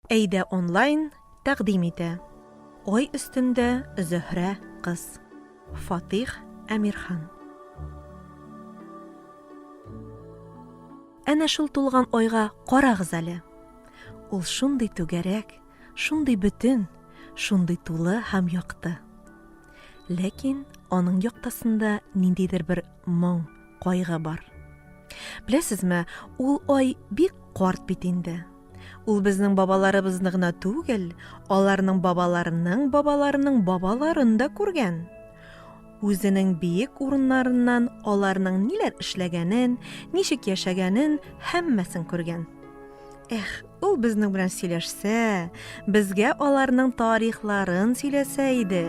Әйдә онлайн тәкъдим итә. Ай өстендә Зөһрә кыз. Фатих Әмирхан. Әнә шул тулган айга карагыз әле. Ул шундый түгәрәк, шундый бөтен, шундый тулы һәм якты. Ләкин аның яктасында ниндидер бер моң, кайгы бар. Беләсезме, ул ай бик карт бит инде. Ул безнең бабаларыбызны гына түгел, аларның бабаларының бабаларының бабаларын да күргән. Үзенең биек урыннарыннан аларның ниләр эшләгәнен, ничек яшәгәнен һәммәсен күргән. Эх, ул безнең белән сөйләшсә, безгә аларның тарихларын сөйләсә иде.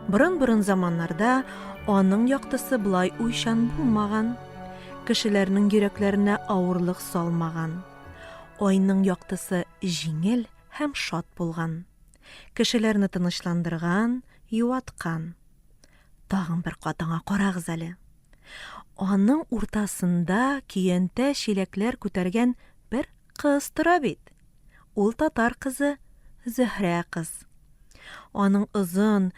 Борын-борын заманнарда аның яктысы болай уйчан булмаган, кешеләрнең йөрәкләренә авырлык салмаган. Айның яктысы җиңел һәм шат булган. Кешеләрне тынычландырган, юаткан. Тагын бер кат аңа карагыз әле. Аның уртасында көянтә-чиләкләр күтәргән бер кыз тора бит. Ул татар кызы, Зөһрә кыз. Аның озын,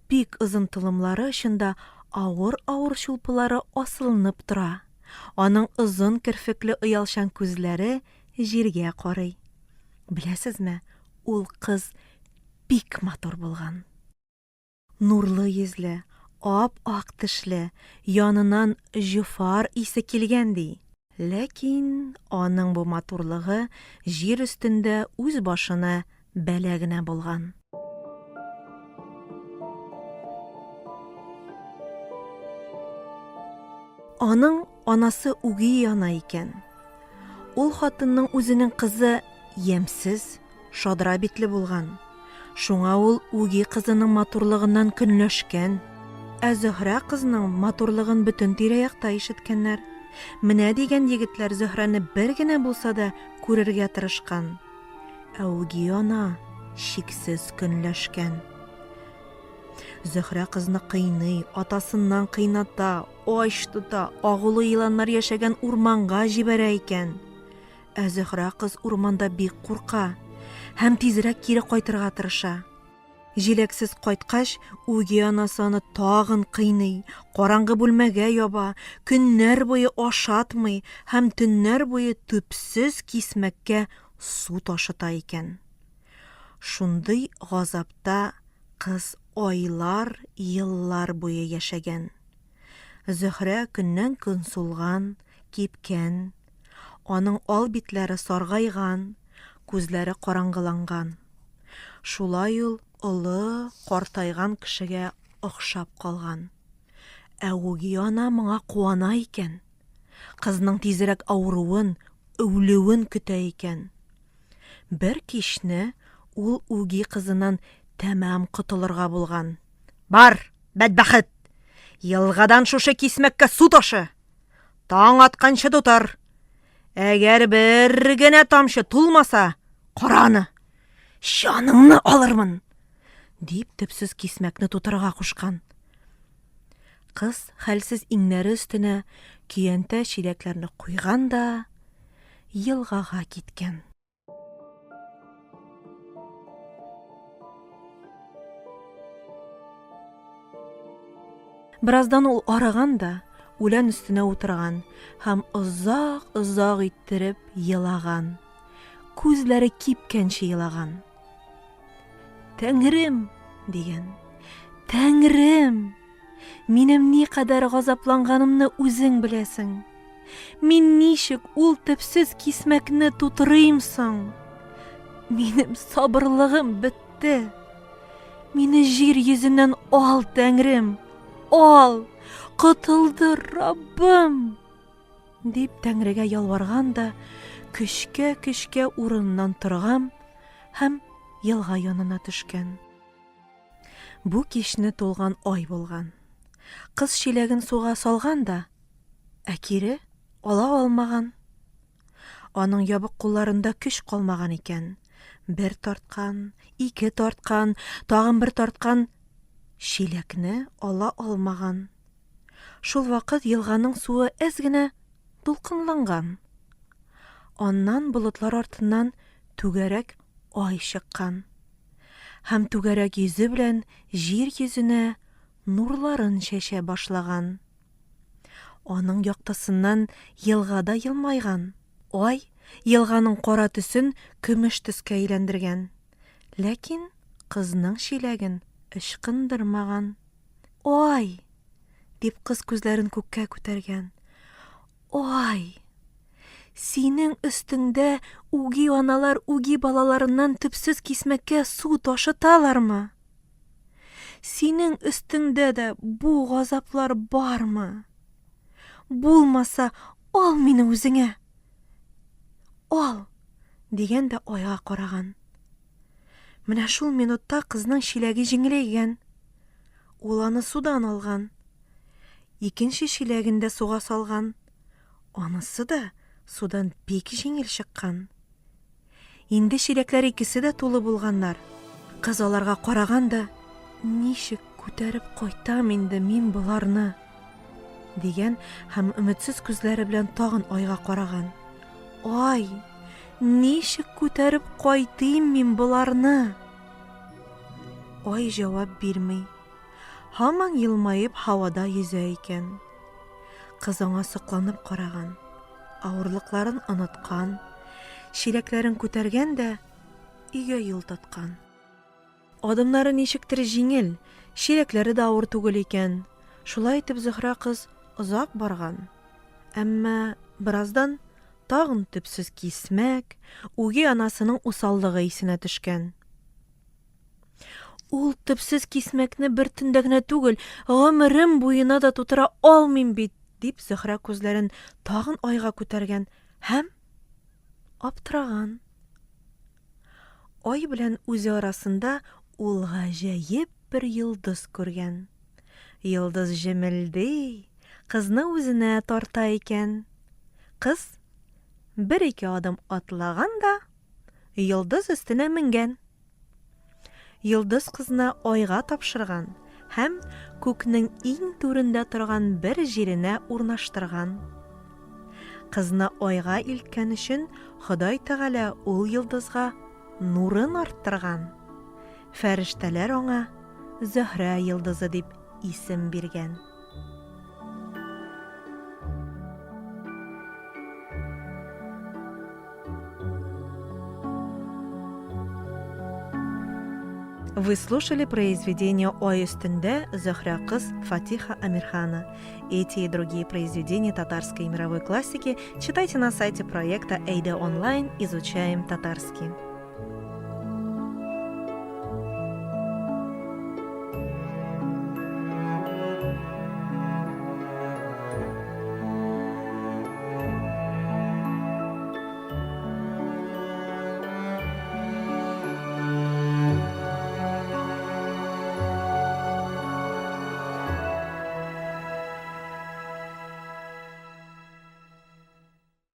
бик озын толымлары очында авыр-авыр чулпылары асылынып тора. Аның озын керфекле оялчан күзләре җиргә карый. Беләсезме, ул кыз бик матур булган. Нурлы йөзле, ап-ак тешле, яныннан җофар исе килгән, ди. Ләкин аның бу матурлыгы җир өстендә үз башына бәла генә булган. Аның анасы үги ана икән. Ул хатынның үзенең кызы ямьсез, шадра битле булган. Шуңа ул үги кызының матурлыгыннан көнләшкән. Ә Зөһрә кызның матурлыгын бөтен тирә-якта ишеткәннәр. Менә дигән егетләр Зөһрәне бер генә булса да күрергә тырышкан. Ә үги ана чиксез көнләшкән. Зөһрә кызны кыйный, атасыннан кыйната, ач тота, агулы еланнар яшәгән урманга җибәрә икән. Ә Зөһрә кыз урманда бик курка һәм тизрәк кире кайтырга тырыша. Җиләксез кайткач, үги анасы аны тагын кыйный, караңгы бүлмәгә яба, көннәр буе ашатмый һәм төннәр буе төпсез кисмәккә су ташыта икән. Шундый газапта кыз айлар, еллар буе яшәгән. Зөһрә көннән-көн сулган, кипкән. Аның ал битләре саргайган, күзләре караңгыланган. Шулай ул олы, картайган кешегә охшап калган. Ә үги ана моңа куана икән. Кызның тизрәк авыруын, үлүен көтә икән. Бер кичне ул үги кызыннан тәмам котылырга булган. Бар, бәдбәхет! Елгадан шушы кисмәккә су ташы! Таң атканчы тутыр! Әгәр бер генә тамчы тулмаса, кара аны! Җаныңны алырмын! дип төпсез кисмәкне тутырырга кушкан. Кыз хәлсез иңнәре өстенә көянтә чиләкләрне куйган да елгага киткән. Бераздан ул арыган да, үлән өстенә утырган һәм озак-озак иттереп елаган. Күзләре кипкәнче елаган. Тәңрем, дигән. Тәңрем! Минем никадәр газапланганымны үзең беләсең. Мин ничек ул төпсез кисмәкне тутырыйм соң? Минем сабырлыгым бетте. Мине җир йөзеннән ал, Тәңрем, ал, котылдыр, Раббым! Дип Тәңрегә ялварган да, көчкә-көчкә урыныннан торган һәм елга янына төшкән. Бу кичне тулган ай булган. Кыз чиләген суга салган да, ә кире ала алмаган. Аның ябык кулларында көч калмаган икән. Бер тарткан, ике тарткан, тагын бер тарткан, чиләкне ала алмаган. Шул вакыт елганың суы әз генә дулкынланган. Аннан болытлар артыннан түгәрәк ай чыккан. Һәм түгәрәк йөзе белән җир йөзенә нурларын чәчә башлаган. Аның яктысыннан елга да елмайган. Ай елганың кара төсен көмеш төскә әйләндергән. Ләкин кызның чиләген ычкындырмаган. Ай! дип кыз күзләрен күккә күтәргән. Ай! Синең өстеңдә үги аналар үги балаларыннан төпсез кисмәккә су ташыталармы? Синең өстеңдә дә бу газаплар бармы? Булмаса, ал мине үзеңә! Ал! дигән дә айга караган. Менә шул минутта кызның чиләге җиңеләйгән. Ул аны судан алган. Икенче чиләген дә суга салган. Анысы да судан бик җиңел чыккан. Инде чиләкләр икесе дә тулы булганнар. Кыз аларга караган да, Ничек күтәреп кайтам инде мин боларны? дигән һәм өметсез күзләре белән тагын айга караган. Ай, ничек күтәреп кайтыйм мин боларны? Ай җавап бирми. Һаман елмаеп һавада йөзә икән. Кыз аңа сокланып караган. Авырлыкларын оныткан, чиләкләрен күтәргән дә өйгә юл тоткан. Адымнары ничектер җиңел, чиләкләре дә авыр түгел икән. Шулай итеп Зөһрә кыз озак барган. Әмма бераздан тагын төпсез кисмәк, үги анасының усаллыгы исенә төшкән. Ул төпсез кисмәкне бер төндә генә түгел, гомерем буена да тутыра алмыйм бит, дип Зөһрә күзләрен тагын айга күтәргән һәм аптыраган. Ай белән үзе арасында ул гаҗәеп бер йолдыз күргән. Йолдыз җемелди, кызны үзенә тарта икән. Кыз бер-ике адым атлаган да, йолдыз өстенә менгән. Йолдыз кызны Айга тапшырган һәм күкнең иң түрендә торган бер җиренә урнаштырган. Кызны Айга илткән өчен Ходай Тәгалә ул йолдызга нурын арттырган. Фәрештәләр аңа Зөһрә йолдызы дип исем биргән. Вы слушали произведение «Ай өстендә» Зөһрә кыз Фатиха Амирхана. Эти и другие произведения татарской и мировой классики читайте на сайте проекта «Эйда онлайн. Изучаем татарский».